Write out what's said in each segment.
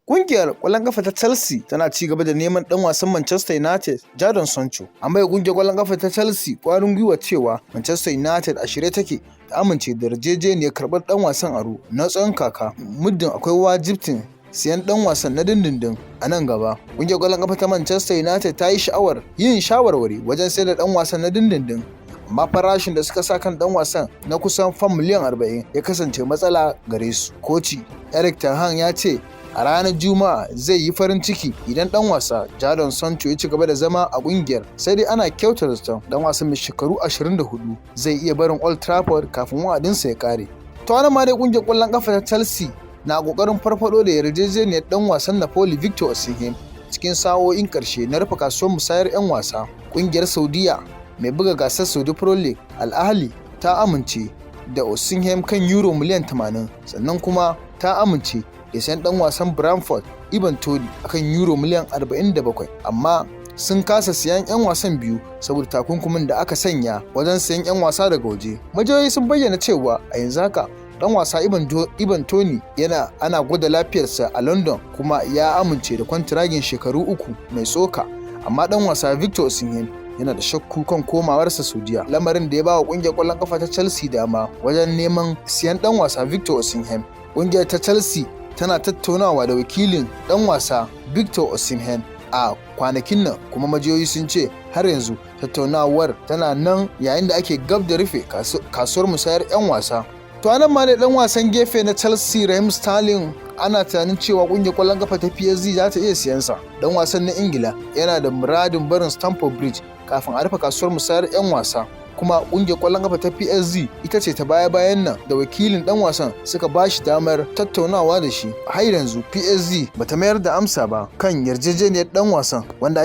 Ƙungiyar ƙwallon ƙafa ta Chelsea tana ci gaba da neman ɗan wasan Manchester United Jadon Sancho. An bai ƙungiyar ƙwallon ƙafa ta Chelsea ƙwarin gwiwa cewa Manchester United a shirye take ta amince da yarjejeniyar karɓar ɗan wasan aro na tsawon kaka, muddin akwai wajibcin siyan ɗan wasan na dindindin a nan gaba. Ƙungiyar ƙwallon ƙafa ta Manchester United ta yi sha'awar yin shawarwari wajen sayar da ɗan wasan na dindindin, amma farashin da suka sa kan ɗan wasan na kusan fam miliyan 40 ya kasance matsala gare su. Koci Erik ten Hag ya ce a ranar Juma'a zai yi farin ciki idan dan wasa Jadon Sancho ya ci gaba da zama a kungiyar. Sai dai ana kyautata zaton dan wasan mai shekaru 24 zai iya barin Old Trafford kafin wa'adinsa ya kare. To, anan ma dai kungiyar kwallon kafa ta Chelsea na kokarin farfado da yarjejeniyar dan wasan Napoli Victor Osimhen cikin sa'o'in karshe na rufe kasuwar musayar 'yan wasa. Kungiyar Saudiya mai buga gasar Saudi Pro League, Al Ahly, ta amince da Osimhen kan euro miliyan 80, sannan kuma ta amince da sayan dan wasan Brentford Ivan Toney akan euro miliyan 47, amma sun kasa siyan 'yan wasan biyu saboda takunkumin da aka sanya wajen siyan 'yan wasa daga waje. Majiyoyi sun bayyana cewa a yanzu haka dan wasa Ivan Toney yana ana gwada lafiyarsa a London, kuma ya amince da kwantiragin shekaru 3 mai tsoka, amma dan wasa Victor Osimhen yana da shakku kan komawarsa Saudiya, lamarin da ya ba wa kungiyar kwallon kafa ta Chelsea dama wajen neman siyan dan wasa Victor Osimhen. Kungiyar ta Chelsea tana tattaunawa da wakilin dan wasa Victor Osimhen a kwanakin nan, kuma majiyoyi sun ce har yanzu tattaunawar tana nan yayin da ake gab da rufe kasuwar musayar 'yan wasa. To, anan ma ne dan wasan gefe na Chelsea Raheem Sterling ana tunanin cewa kungiyar kwallon kafa ta PSG za ta iya siyan sa. Dan wasan na Ingila yana da muradin barin Stamford Bridge kafin a rufe kasuwar musayar 'yan wasa. Kuma kungiyar kwallon kafa ta PSG ita ce ta baya-bayan nan da wakilin dan wasan suka ba shi damar tattaunawa da shi. Har yanzu PSG bata mayar da amsa ba kan yarjejeniyar dan wasan, wanda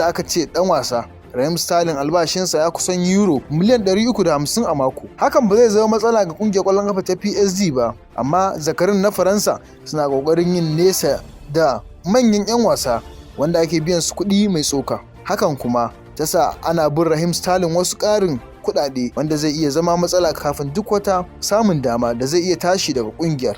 aka ce dan wasa Raheem Sterling albashinsa ya kusan euro miliyan 350 a mako. Hakan ba zai zama matsala ga kungiyar kwallon kafa ta PSG ba, amma zakarin na Faransa suna kokarin yin nesa da manyan 'yan wasa wanda ake biyan su kuɗi mai tsoka. Hakan kuma ta sa ana bin Raheem Sterling wasu ƙarin kuɗaɗe wanda zai iya zama matsala kafin duk wata samun dama da zai iya tashi daga ƙungiyar.